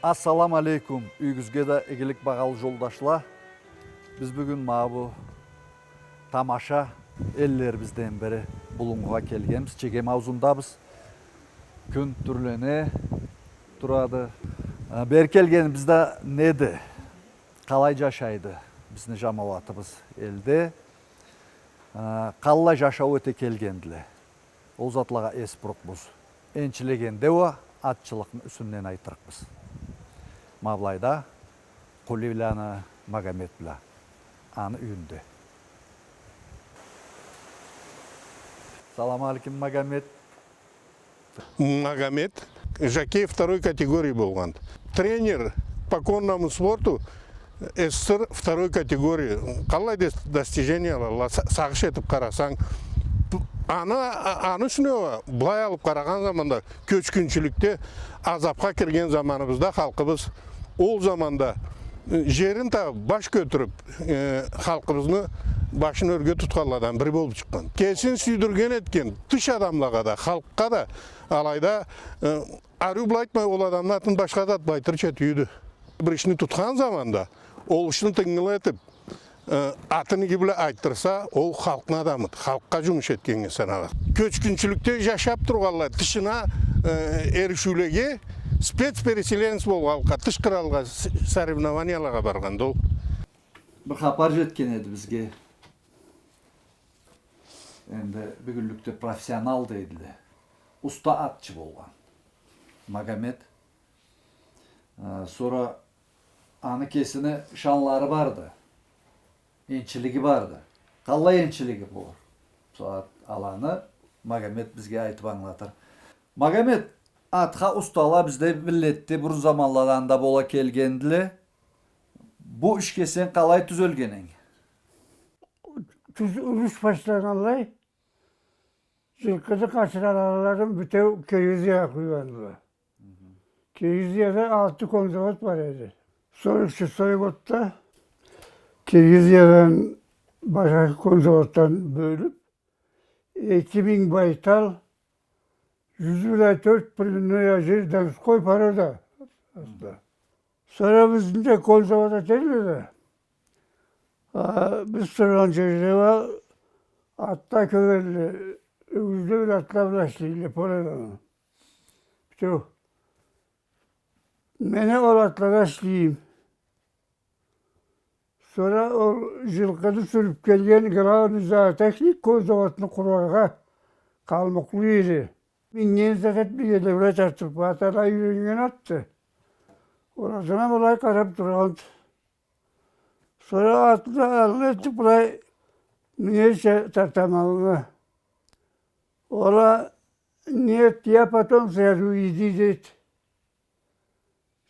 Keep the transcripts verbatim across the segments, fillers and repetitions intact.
Ассаламу алейкум. Юйюгюзге да игилик, багъалы жолдашла. Биз бюгюн ма бу тамаша эллерибизден бири Булунгугъа келгенбиз. Чегем аузундабыз. Кюн тюрлене турады. Э, бери келгенибизде неди? Къалай жашайды бизни жамауатыбыз элде? Э, къаллай жашау эте келгендиле? Ол затлагъа эс бурукъбуз. Энчилегенде уа атчылыкъны юсюнден айтырыкъбыз. Ма былайда Къулийланы Магомет бла аны юйюнде. Салам алейкум, Магомет. Магомет жокей второй категории болгъан. Тренер по конному спорту СССР второй категории. Къаллай дос-, достижениялары, са-, сагъыш этип къарасанг. Бу, аны, а-, аны ючюн уа, былай алып къарагъан заманда, кёчгюнчюлюкде, азапха кирген заманыбызда халкъыбыз ол заманда, э, жерин табып, баш кётюрюп, э, халкъыбызны башын ёрге тутханладан бири болуп чыкъгъан. Кесин сюйдюрген этген, тыш адамлагъа да, халкъгъа да, алайда, э, Ариу бла айтмай, ол адамны атын башха зат бла айтырча тюйюлдю. Бир ишни тутхан заманда, ол ишни тынгылы этип, э, атын иги бла айтдырса, ол халкъны адамыды, халкъгъа жумуш этгеннге саналады. Кёчгюнчюлюкде жашап тургъанлай, тышына, э, эришиулеге спецпереселенец болгъанлыкъгъа, тыш къралгъа, с-, соревнованиялагъа баргъанды ол. Бир хапар жетген эди бизге. Энди бюгюнлюкде профессионал дейдиле. Уста атчы болгъан Магомет. Э, сора аны кесини шанлары барды. Энчилиги барды. Къаллай энчилиги болур? Сора аланы Магомет бизге айтып ангылатыр. Магомет, атха устала бизде миллетде бурун заманладан да бола келгендиле. Бу ишге сен къалай тюзелгенинг? Тюз-, уруш башланнганлай, жылкъыны къачыргъанларын битеу Киргизиягъа къуйгъандыла. Киргизияда алты конзавод бар эди. Сорок шестой годда Киргизиядан башха конзаводдан бёлюп, эки минг байтал, жюз бла тёрт бла ноль жер донской порода атла. Сора бизни да конзавод этелле да, а, биз тургъан жерде уа атла кёп элле, ёгюзле бла, атла бла ишлейле поледа. Битеу. Мен а ол атлада ишлейме. Сора ол жылкъыны сюрюп келген главный зоотехник конзаводну къураргъа къалмыкълы эди. Минген зат этмегенле, былай тартып, аты да юйреннген атды. Ол атына былай къарап тургъанды. Сора атны аллына этип, былай мингенча тартама аллына. Ол а: «Нет, я потом сяду, иди», — дейди.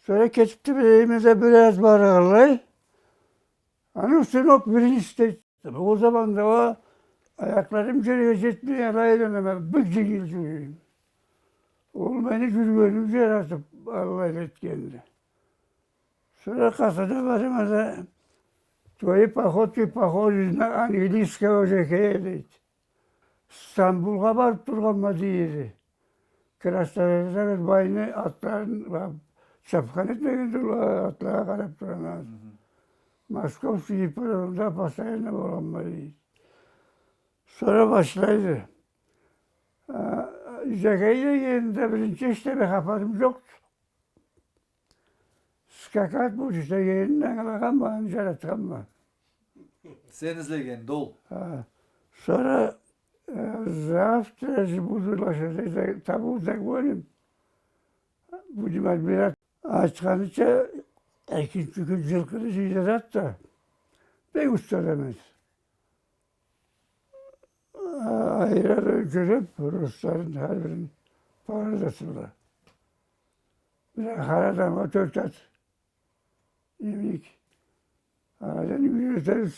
Сора кетипди, бир эримде бир аз баргъанлай, аны юсюне ук биринчи дейди. Ол заманда уа аякъларым жерге жетмей, алай айланама, бек женгил жюрюйме. Ол мени жюрюгеними жаратып, аллай этгенди. Сора къатына барама да: «Твои походки похожи на английского жокея», — дейди. Стамбулгъа барып тургъанма, дейди. Красноярда бир байны атларын, а, чапхан этмегенди ол атлагъа къарап тургъан. Мгм. Московский ипподромда постоянно болгъанма, дейди. Сора башлайды. А, жокей дегенде биринчи эшитеме, хапарым жокъду. Скакать будешь дегенин ангылагъанма, аны жаратханма. Сен излегенди ол. Ха. Сора, э, «Завтра же буду лошадей за-, тобой загоним. Будем отбирать». Айтханыча, экинчи кюн жылкъыны жыйдырады да, бек уста адам эди. А-, айырады, ёлтюрюп, русларын, хар бирин породасы бла. Бир хар адамгъа тёрт ат. Демек, аладан юйретебиз.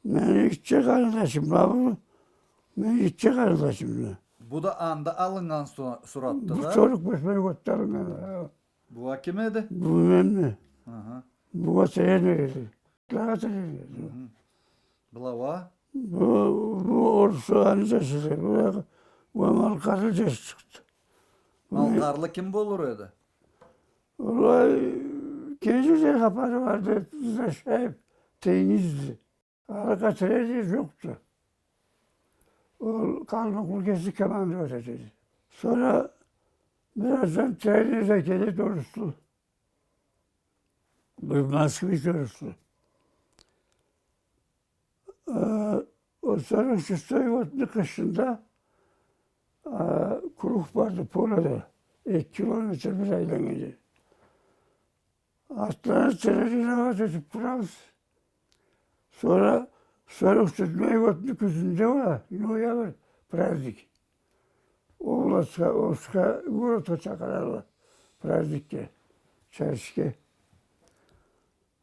Мени гитче къарындашым бла бу. Мени гитче къарындашым бла. Бу да анда алыннган су-, суратды да? Бу сорок бешинчи годда алыннган, ха. Бу а ким эди? Бу менме. Аха. Бу а тренер эди. Атлада тренер эди. Мгм. Была уа? Бу, бу орусу аны жашыды. Бу а, бу а малкъарлы жашчыкъды. Бу не? Малкъарлы ким болур эди? Олай, кеси да хапары барды, Зашаев, теннисди. Ары къатырар джер джокъду. Ол къалмыкълы кеси командовать этеди. Сора бираздан тренер да келеди, оруслу. Бир москвич оруслу. Э, ол сорок шестой годну къышында, э, круг барды, поледе. Эки километр бир айланнга. Атланы тренировать этип турабыз. Сора сорок седьмой годну кюзюнде уа, ноябрь праздник. Областха, Ошха, городха чакъыралла праздникге, чаришге.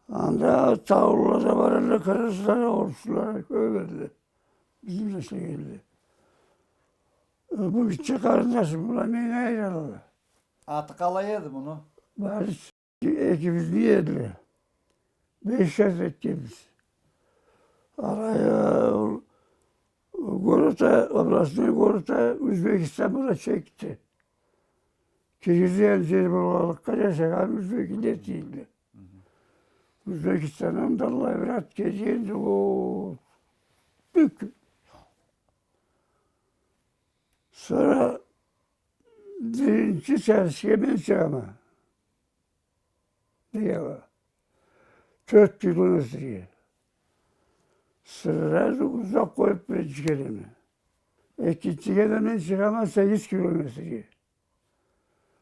Анда таулулада баралла кыргъызла, орусла, кёп эдиле. Бизни да ишлегенле. Э, бу гитче къарындашым бла мени айыралла. Аты къалай эди муну? Борис. Экибизни иеди. Беш час этгенбиз. Алай а, ол городда, областной городда Узбекистан бла чекди. Киргизияны джери болгъанлыкъгъа джашагъан узбекле тийле. Узбекистандан да аллай бир ат келгенди, о, бюк. Сора биринчи чаришге мен чыгъама. Дегенлей. Тёрт километрге. Сразу узакъ къоюп биринчи келеме. Экинчиге да мен чыгъама сегиз километрге.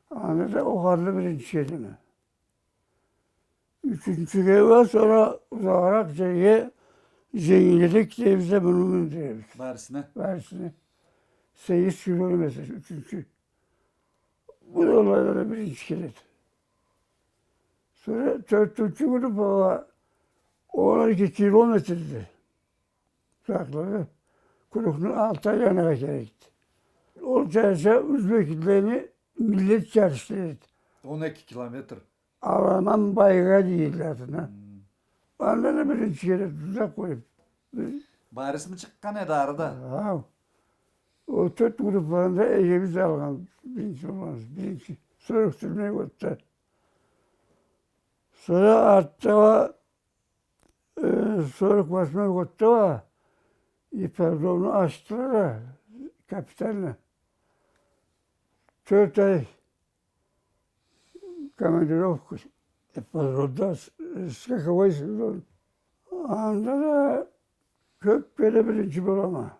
Анда да огъарлы биринчи келеме. Ючюнчюге уа сора узагъыракъ джерге дженгиллик дейбиз да, муну миндиребиз. Борисни? Борисни. Сегиз километр, ючюнчю. Бу да алайда да биринчи келеди. Сора тёртюнчю группагъа он эки километрди. Узакълыгъы. Кругну алты айланыргъа керекди. Ол чарышха узбеклени миллет чарышы дейле. Он эки километр. Аламан Байгъа дейле атына. Хм. Анда да биринчи кере тузакъ къоюп. Борисми чыкъгъан эди ары да? Хау. Ол тёрт группаны да эгебиз алгъан, биринчи болгъанбыз, биринчи. Сорок седьмой годда. Сора артда уа, э, сорок восьмой годда уа ипподромну ачдыла да, капитально. Тёрт ай командировка, ипподромда с-, скаковой сезон. Анда да кёп кере биринчи болама.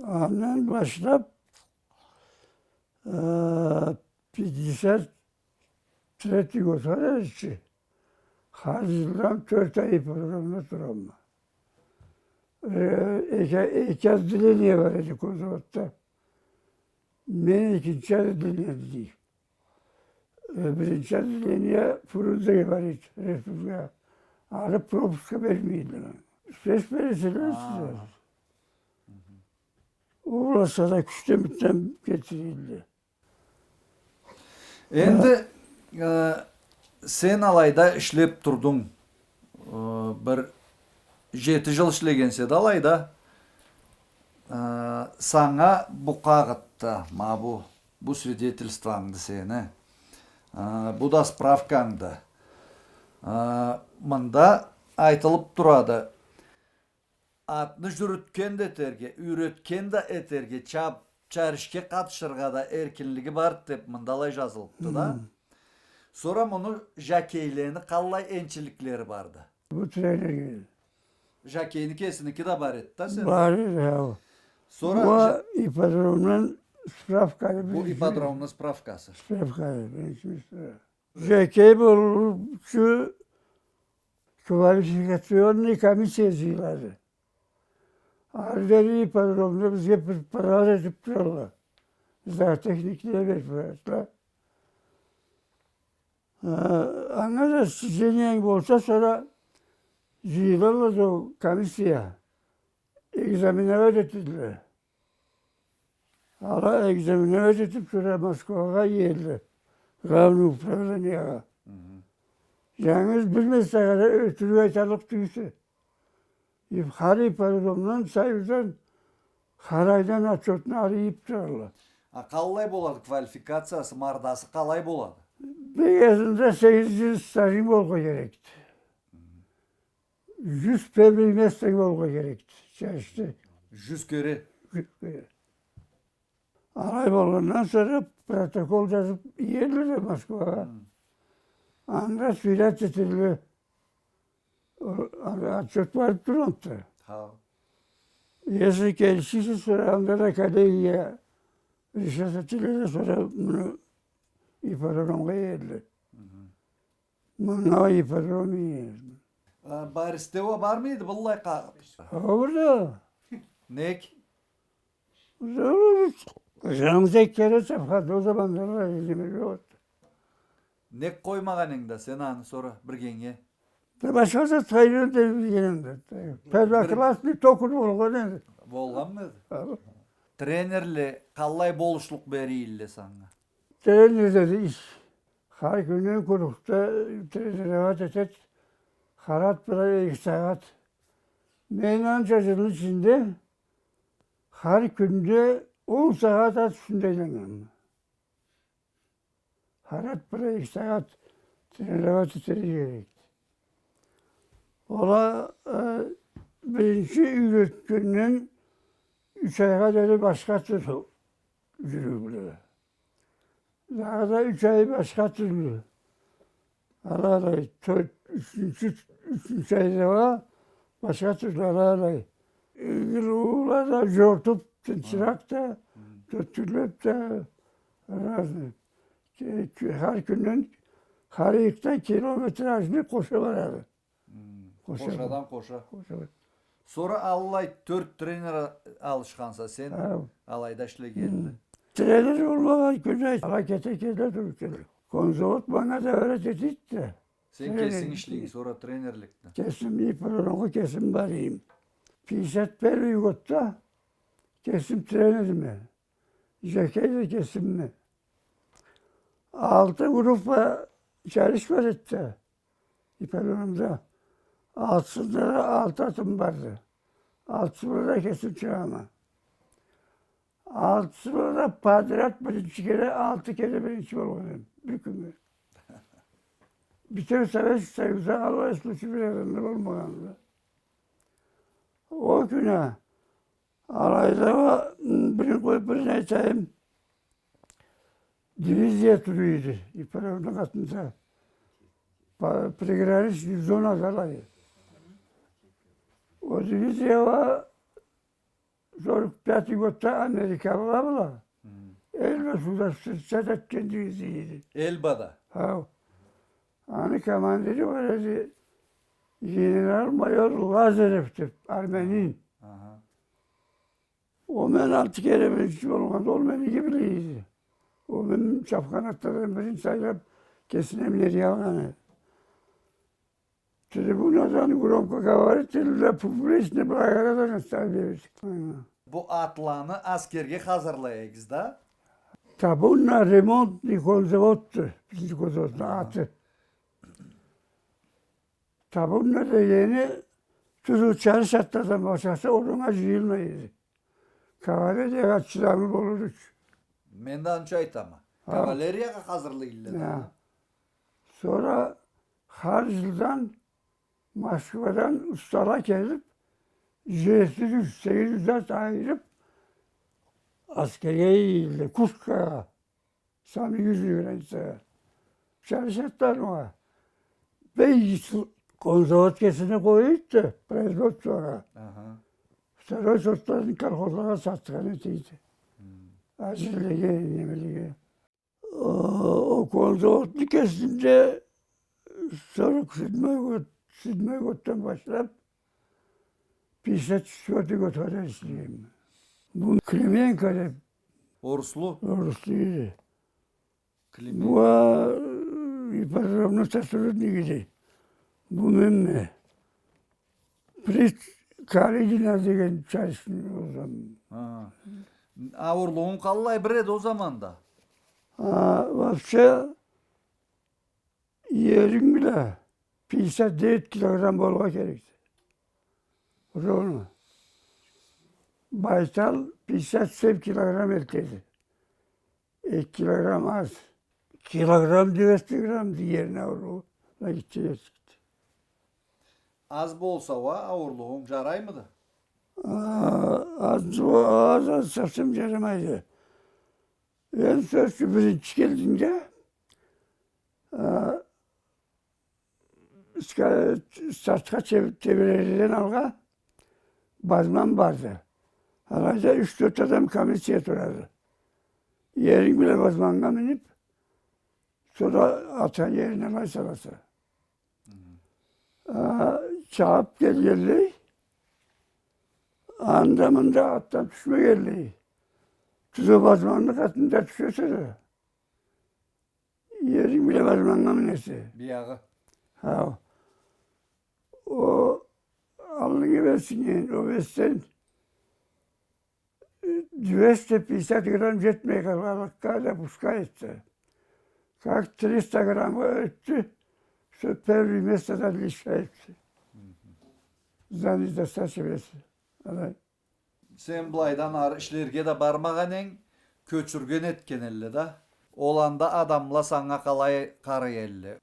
Андан башлап, э, пятьдесят третий годха дери хар джылдан тёрт ай ипподромда турама. Э, эки, эки отделение бар эди хоззаводда. Мен экинчи отделениеде дейме. Э, биринчи отделение Фрунзеге бар эди, республикагъа. Ары пропуска бермейдиле. Спец переселенец. А. Ол бла сора кючден бютюн кетирилди. Энди, э, сен алайда ишлеп турдунг. Э, бир джети джыл ишлегенсе да алайда. Э, санга бу къагъытда, ма бу, бу свидетельствонгду сени. Э, бу да справкангды. Э, мында айтылып турады. Атны джюрютген да этерге, юйретген да этерге, чаб-, чарышге къатышыргъа да эркинлиги барды деп мында алай джазылыпды да. Хы. Сора муну жокейлени къаллай энчиликлери барды? Бу тренерге. Жокейни кесиники да бар эди да сени? Бар эди, хау. Сора уа жо-, ипподромдан справканы бу биринчи. Ипподромну справкасы. Справканы биринчи. Жокей болуучу квалификационный комиссия жыйылады. Ары дери ипподромда бизге препарат этип туралла. Зоотехникле берип туралла. Э, анга да сочинениенг болса, сора жыйылалла да ол комиссия. Экзаменовать этедиле. Ала экзаменовать этип, сора Москвагъа иелле. Главный управлениягъа. Хы-хы. Жангыз бир местагъа да ётюрюк айталлыкъ тюйюлсе. Хар ипподромдан, союздан, хар айдан отчётну ары ийип туралла. А къаллай болады квалификациясы, мардасы къалай болады? Бек азында сегиз джыл стажынг болургъа керекди. Джюз первый местонг болургъа керекди чарышда. Джюз кере. Джюз кере. Алай болгъандан сора протокол джазыб иердиле Москвагъа. Хы. Анда сверять этедиле. О-, а-, отчёт барыб тура анда. Хау. Если келиширсе, сора анда да коллегия решать этелле да, сора муну ипподромгъа иердиле. Хы-хы. Манга ипподром иердиле. А, Борисде уа бармыды быллай къагъыт? Хау, барды. Нек? Джаныгъыз эки кере чабханды, ол заманда да неме джокъду. Нек къоймагъан эдинг да сен аны сора биргенге? Да башха зат къайдам да биргеним да. Первоклассный токарь болгъан эдим. Болгъанмыды? Хау. Тренерле къаллай болушлукъ бере эдиле санга? Тренерле да иш. Хар кюннге клубда тренировать этед. Хар атда бир эки сагъат. Мен анча джылны ичинде хар кюнде он сагъат ат юсюнде айланнганма. Хар ат бир эки сагъат тренировать этерге керекди. Ол а, э, биринчи юйретгенден юч айгъа дери башха тюрлю джюрюрдюле. Дагъыда юч ай башха тюрлю. Алай-алай, тёрт, ючюнчю, ючюнчю айда уа башха тюрлю, алай-алай. Игиле уула да джортуб, тынчыракъ да, хы, тёрткюллеб да, разный. Ке-, ке-, хар кюнден, хар эки километражны къоша барады. Хм, къоша. Къошадан къоша. Къоша. Сора аллай тёрт тренер алышханса сен, хау, алайда ишлегенинде. Хм. Тренер болмагъан кюнде алай кете-кете туруб келди. Конзавод манга да юйретеди да. Сен кесинг ишлейин, сора тренерликни. Кесим ипподромгъа кесим барайым. Пятьдесят первый годда кесим тренерме. Жокей да кесимме. Алты группа чарыш бар эди да. Ипподромда. Алтысында да алты атым барды. Алтысында да кесим чыгъама. Алтысында да подряд биринчи кере, алты кере биринчи болгъан эдим бир кюннге. Бютеу Совет Союзда аллай случай бир адамда болмагъанды. Ол кюн а алайда уа, м, бирин къоюб, бирин айтайым. Дивизия тура эди ипподромну къатында. Па-, приграничный зонада алай. Ол дивизия уа сорок пятый годда америкалыла бла Эльба суда встречать этген дивизия эди. Эльбада? Хау. Аны командири бар эди, генерал-майор Лазарев деб, армянин. Аха. Ол мени алты кере биринчи болгъанда, ол мени иги биле эди. Ол мени чабхан атладан бирин сайлаб, кесине минерге алгъан эди. Трибунадан громкоговоритель бла публично благодарность бердик. Бу атланы аскерге хазырлай эдигиз да? Табунно-ремонтный конзаводду бизни конзаводну аты. Табунно дегени тюз ол чарыш атладан башхасы оруннга жыйылмай эди. Кавалериягъа чыдамлы болур ючюн. Мен да анча айтама. Хау. Кавалериягъа хазырлай эдиле да. Хау. Сора хар жылдан Москвадан устала келиб, жети жюз, сегиз жюз ат айырыб, аскерге ийирдиле, Курскагъа. Самый южный границагъа. Чарыш атланы уа. Бек иги конзавод кесине къоя эди да, производствогъа. Аха. Второй сортларын колхозлагъа сатхан эте эди. Хм. Ажиллеге, немелеге. О, ол конзаводну кесинде сорок седьмой год, седьмой годдан башлаб, пятьдесят четвёртый годха дери ишлегенме. Бу Клименко деб. Оруслу? Оруслу эди. Клименко. Бу а, ипподромну сотрудниги эди. Бу менме. Прит Калидина деген чарышны узам. Ха. Ауурлугъунг къаллай бир эди ол заманда? А, вообще, еринг бла пятьдесят девять килограмм болургъа керекди. Ровно. Байтал пятьдесят семь килограмм элтеди. Эки килограмм аз. Килограмм, двести грамм дегенни ауругъу. Ла гитче эди. Аз болса уа, ауурлугъунг жараймыды? А, аз, аз, аз совсем жарамайды. Энди сёз ючюн, биринчи келгенде, а, ска-, стартха теб-, тебирерден алгъа базман барды. Алайда юч-тёрт адам комиссия турады. Эринг бла базманнга миниб, сора атха ерине алай саласа. А, чабыб келгенлей, анда-мында атдан тюшмегенлей. Тюз о базманны къатында тюшесе да, еринг бла базманнга минесе. Биягъы. Хау. О аллынга берсин, о берсенг, двести пятьдесят грамм жетмей къалгъанлыкъгъа да пускай этсе. Как триста граммгъа ётдю, всё, первый местодан лишай этсе. Мгм. Знание достаточно берсе. Алай. Сен былайдан ары ишлерге да бармагъан эдинг, кёчюрген этген элле да. Ол анда адамла санга къалай къарай элле?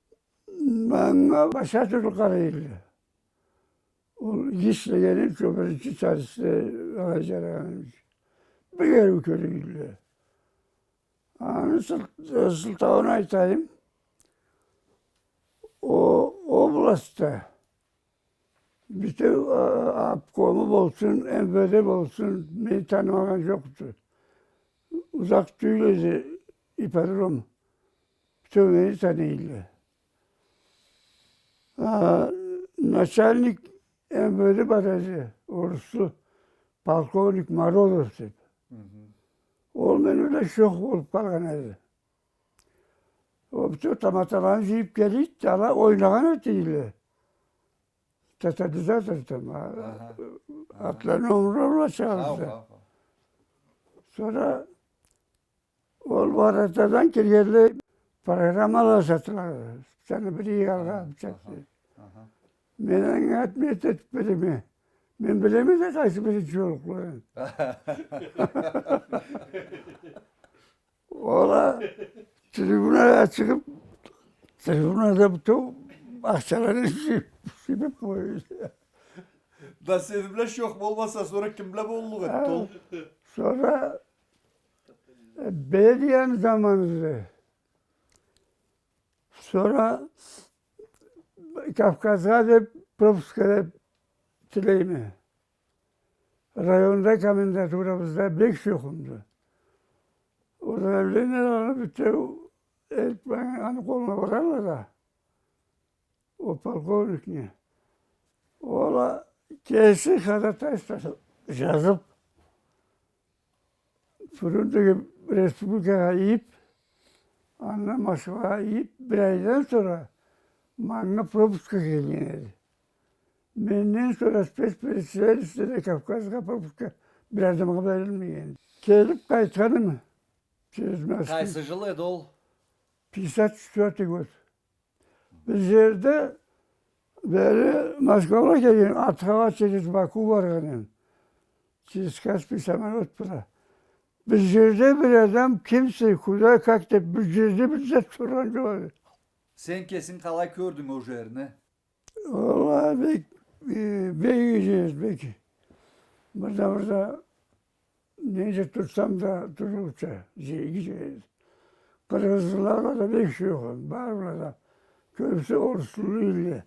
Манга башха тюрлю къарай элле. Ол ишлегеним ючюн, биринчи чарисде алай жарагъаным ючюн. Бир кере кёре элле. Аны сыл-, сылтауун айтайым. О областда бютеу, а, обкому болсун, М В Д болсун, мени танымагъан жокъду. Узакъ тюйюл эди ипподром. Бютеу мени таный элле. А, начальник М В Д бар эди, оруслу, полковник Морозов деб. Мгм. Ол мени бла шох болуб къалгъан эди. Ол бютеу таматаланы жыйыб келе эди да, ала ойнагъан эте элле. Тотализатор там, а, аха, аха, атланы омургъа бла чабыб. Хау, да, хау, хау. Сора ол воротадан киргенлей программала сатылады. Сени бир ыйыгъаргъа, аха, бир чакъы. Аха, аха. Мен анга отмет этиб береме. Мен билеме да къайсы биринчи боллукъла. Ол а трибунагъа чыгъыб, трибунада бютеу ахчаланы жыйыб, жыйыб къоя эди. Да сени бла шох болмаса, сора ким бла боллукъ эди ол? Сора, э, Берияны заманы эди. Сора Кавказгъа деб пропуска деб тилейме. Районда комендатурабызда бек шохумду. Удостоверениеланы бютеу элтмей аны къолуна баралла да. О полковникни. Ол а кеси ходатайство жазыб, Фрунзеге республикагъа ийиб, андан Москвагъа ийиб, бир айдан сора манга пропуска келген эди. Менден сора спецпредставительствода Кавказгъа пропуска бир адамгъа берилмеген. Келиб къайтханым через Москву. Къайсы жыл эди ол? Пятьдесят четвёртый год. Бир жерде бери Москвагъа келген, Архангельскге через Баку баргъан эдим. Через Каспий самолёт бла. Бир жерде бир адам, кимсе, куда, как деб, бир жерде бир зат соргъан жокъ эди. Сен кесинг къалай кёрдюнг ол жерни? Валлахи, бек, э, бек иги жер, бек. Бир да, бир да Ненча турсам да, турурча, жеги жер. Къыргъызлыла да бек шохум, барыла да. Кёбюсю оруслу элле.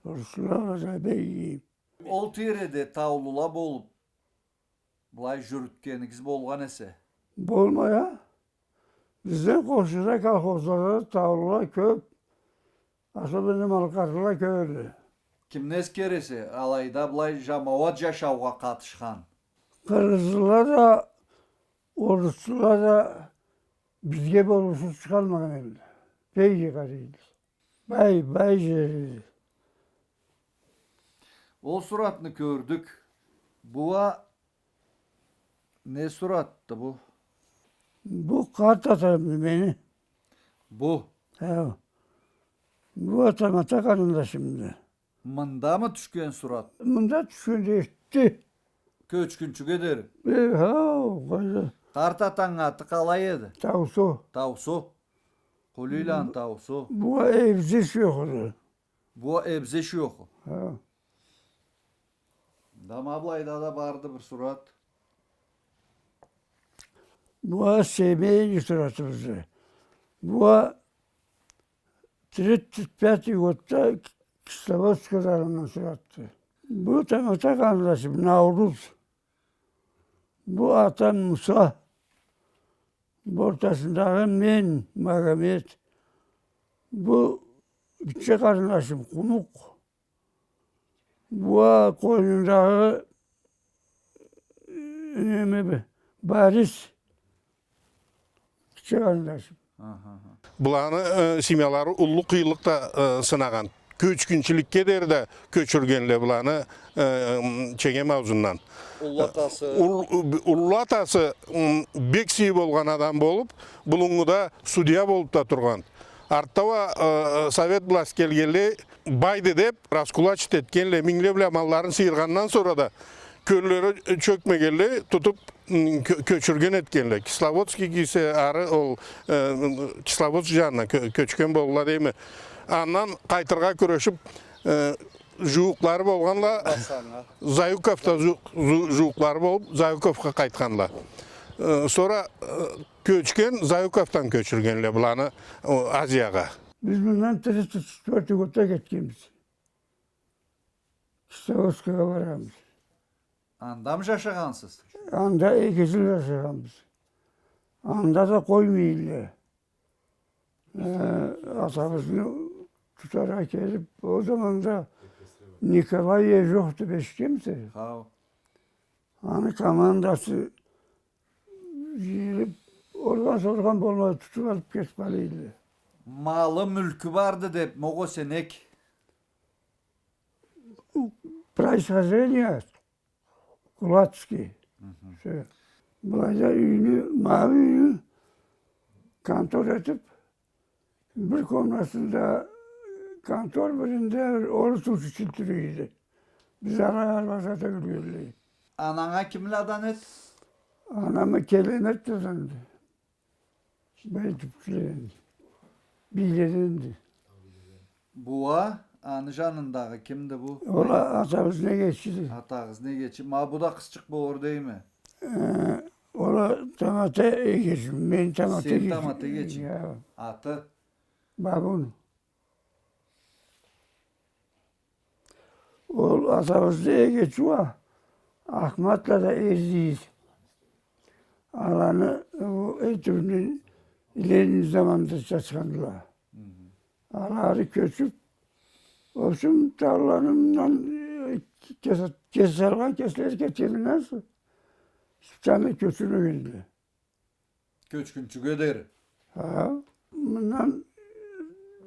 Оруслула да бек иги. Ол тийреде таулула болуб, былай жюрютгенигиз болгъан эсе? Болмай а. Бизден къошуда колхозлада таулула кёб. Особенно малкъарлыла кёб элле. Кимни эсгересе, алайда былай жамауат жашаугъа къатышхан? Къыргъызлыла да, оруслула да бизге болушсуз чыгъалмагъан элле. Бек иги къарай элле. Бай, бай жер эди. Ол суратны кёрдюк. Бу а не суратды бу? Бу къарт атамды мени. Бу? Хау. Бу атам, ата къарындашымды. Мындамы тюшген сурат? Мында тюшген да этди. Кёчгюнчюге дери? Э, хау, къайда. Къарт атангы аты къалай эди? Таусу. Таусу. Олейланы таусу. Бу эбзе шуёхуду. Бу эбзе шуёху. Ха. Да ма былайда да барды бир сурат. Бу семейный суратыбызды. Бу тридцать пятый годда Кисловодскда алыннган суратды. Бу тамата къарындашым Науруз. Бу атам Муса. Бу ортасындагъы мен, Магомет. Бу гитче къарындашым Къумукъ. Бу а къойнундагъы, э, неме бу, Борис. Гитче къарындашым. Аха, аха. Буланы, э, семьялары уллу къыйынлыкъ да, э, сынагъан. Кёчгюнчюлюкге дери да кёчюргенле буланы, э, м, Чегем аузундан. Уллу атасы. Ул-, уллу атасы, м, бек сыйы болгъан адам болуп, булунгуда судья болуп да тургъан. Артда уа, э, совет власть келгенлей, байды деп, раскулачить этгенле, мингле бла малларын сыйыргъандан сора да, кёллери чёкмегенлей, тутуп, м, кё-, кёчюрген этгенле. Кисловодский кийсе, ары ол, э, Кисловодск жанына кё-, кёчген болурла дейме. Андан къайтыргъа кюрешип, э, жууукълары болгъанла, Заюковда жу-, жу-, жууукълары болуп, Заюковха къайтханла. Э, сора, э, кёчген, Заюковдан кёчюргенле буланы, о, Азиягъа. Биз мындан тридцать четвёртый годда кетгенбиз. Кисловодскга баргъанбыз. Андамы жашагъансыз? Анда эки жыл жашагъанбыз. Анда да къоймай эдиле. Э, атабызны тутаргъа келип, ол заманда Николай Ежов деп эшитгенмисиз? Хау. Аны командасы жыйылып, орган-соргъан болмай, тутуп алып кетип къала эдиле. Малы, мюлкю барды деп, могъу сенек. Происхождение Кулацкий. Мгм. Всё. Былайда юйню, ма бу юйню контор этип, бир комнатында контор, биринде бир орус учитель тура эди. Биз алай арбаса да юрюгенлей. Ананга кимледен эди? Анам Келеметледенди. Бай тюпчюледен. Бийледенди. Бу а, аны жанындагъы кимди бу? Ол а атабызны эгечиси. Атагъызны эгечи. Ма бу да къызчыкъ болур дейме? Э, ол а тамата эгечим. Мен тамата эгечим. Сен тамата эгечинг. Я. Аты? Бабун. Ол атабызны эгечи уа Ахматла да Эзиз. Аланы, ол, Эртюрюмден Ленин заманында чачхандыла. Мгм. Алары кёчюп, в общем, тауланы мындан, э, кес-, кеси салгъан, кеслери кетгенден сонг, специально кёчюрмегендиле. Кёчгюнчюге дери. Ха, мындан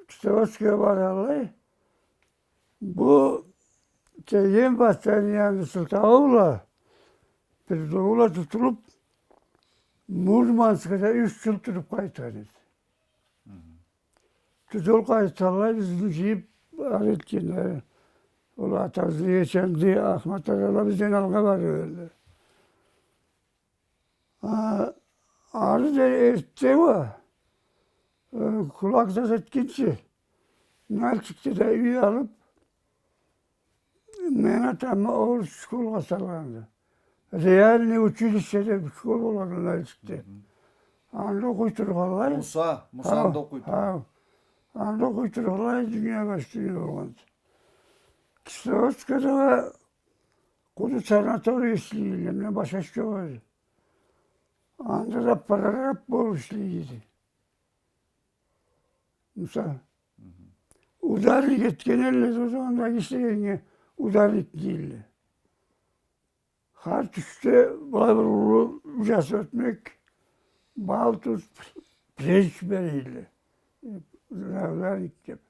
Кисловодскга баргъанлай, бу Чегем Ватанияны сылтаула, призовула тутулуп, Мурманскда юч жыл туруп къайтхан эди. Мгм. Тутулуп къайтханлай, бизни жыйып, ары этгенле. Ол атабызны эгечи Ахмат ала бизден алгъа барып эдиле. А, ары дери эртте уа, э, кулак зат этгинчи, Нальчикде да юй алып, мен атамы орус школгъа салгъанды. Реальный училище деп школ болгъанды Нальчикде. Мгм. Анда окъуй тургъанлай. Муса, Муса анда окъуй тургъан. Хау, хау. Анда окъуй тургъанлай, дуния баш дуния болгъанды. Кисловодскда уа къуру санаторий ишлей эди, мындан башха иш жокъ эди. Анда да прораб болуп ишлей эди. Муса. Мгм. Ударник этген эдиле, ол заманда ишлегеннге ударник дей эдиле. Хар тюшде былай бир уллу жас ётмек, бал, туз, пиренч бере эдиле. Ударник деп.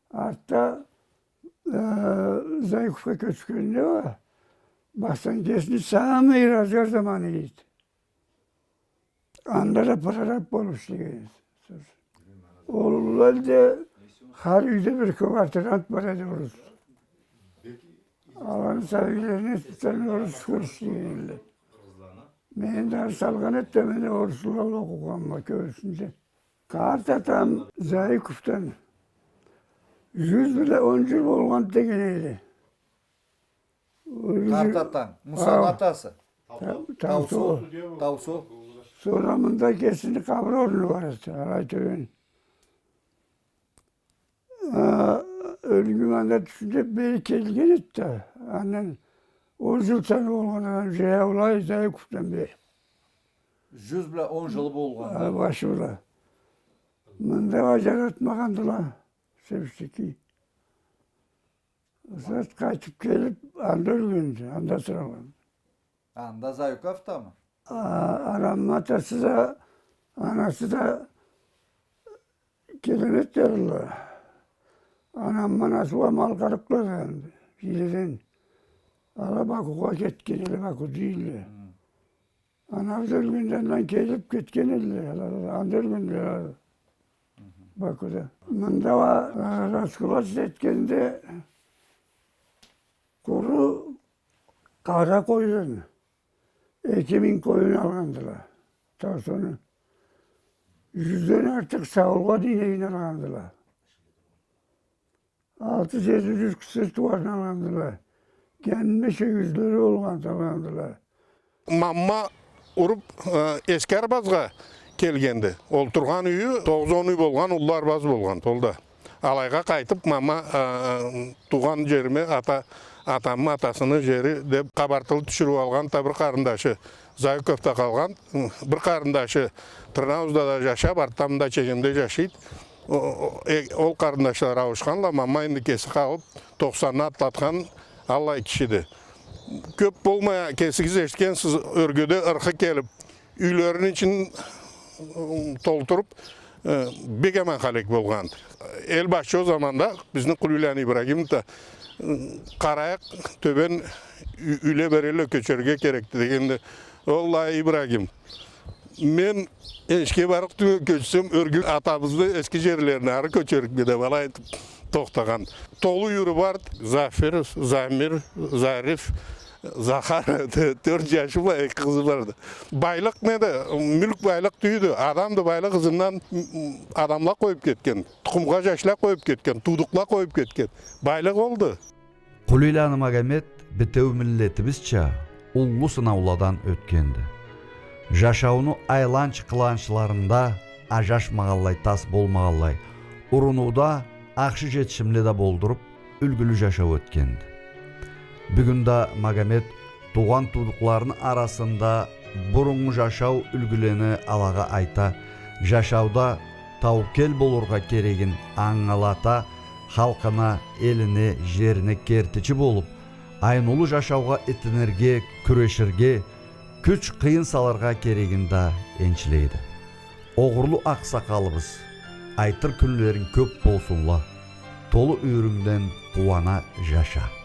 Артда, э, Зайковха кёчгенде уа, Бахсанкесни самый разгар заманы эди. Анда да прораб болуп ишлеген эди. Ол элде хар юйде бир квартирант бар эди орус. Аланы сабийлерине специально орус школ ишлеген эдиле. Мени да салгъан эди да, мен орус школда окъугъанма кёбюсюнде. Къарт атам Зайыковдан жюз бла он жыл болгъан деген эди. Ол жю-, къарт атанг, Мусаны атасы. Та-, Таусу. Таусу. Таусу. Сора мында кесини къабыр орну бар эди, алай тёбен. А, ёлгюн анда тюшюнде бери келген эди да. Андан он жыл саны болгъан адам жаяулай Зайыковдан бери. Жюз бла он жыл болгъан. А, башы бла. Мында уа жаратмагъандыла. Сепсики. Зат къайтып келип, анда ёлгенди, анда тургъан. Анда Зайыковдамы? А, анамы атасы да, анасы да келемет эдиле. Анамы анасы уа малкъарыкъла да энди. Бийледен. Ала Бакугъа кетген эдиле, Баку дейле. Хы. Анабыз ёлгенде андан келип кетген эдиле, ала, анда ёлгендиле, ала. Бакуда. Мында уа, а, расклад этгенде къуру къара къойдан эки минг къоюн алгъандыла. Таусуну. Жюзден артыкъ сауургъа дейнегин алгъандыла. Алты жети жюз кесек тууарын алгъандыла. Кемине сегиз жюзлери болгъан алгъандыла. Мама уруп, э, Эски Арбазгъа келгенди. Ол тургъан юйю тогъуз-он юй болгъан, Уллу Арбаз болгъан, ол да. Алайгъа къайтып, мама, э, туугъан жериме, ата-, атамы атасыны жери деп къабартылы тюшюрюп алгъан да бир къарындашы Зайыковда къалгъан, бир къарындашы Тырныауузда да жашап, артда мында Чегемде жашайды. О, о, э, ол къарындашла ауушханла, мама энди кеси къалып, токъсанны атлатхан аллай кишиди. Кёп болмай, кесигиз эшитгенсиз, ёргеде ырхы келип, юйлерини ичин, ы, толтуруп, э, бек аман халек болгъан. Эл башчы ол заманда бизни Къулийланы Ибрагим да, ы, къарайыкъ, тёбен ю-, юйле берелле, кёчерге керекди дегенде, оллахий, Ибрагим, мен эшге барыкъ тюйюл, кёчсем, ёрге атабызны эски жерлерине ары кёчерикме деп, алай айтып тохтагъан. Толу юйюрю барды. Зафир, Замир, Зариф, Захар, тё-, тёрт жашы бла эки къызы барды. Байлыкъ неди? Мюлк байлыкъ тюйюлдю. Адамды байлыкъ ызындан, м-, м-, адамла къоюп кетген. Тукъумгъа жашла къоюп кетген, туудукъла къоюп кетген. Байлыкъ олду. Къулийланы Магомет битеу миллетибизча уллу сынаууладан ётгенди. Жашауну айланч-къыланчларында ажашмагъанлай, тас болмагъанлай, урунууда ахшы жетишимле да болдуруп, юлгюлю жашау ётгенди. Бюгюн да Магомет туугъан-туудукъларыны арасында буруннгу жашау юлгюлени алагъа айта, жашауда таукел болургъа керегин ангылата, халкъына, элине, жерине кертичи болуп, айныулу жашаугъа итинирге, кюреширге, кюч-къыйын салыргъа керегин да энчилейди. Огъурлу акъсакъалыбыз, айтыр кюнлеринг кёп болсунла, толу юйюрюнгден къууана жаша.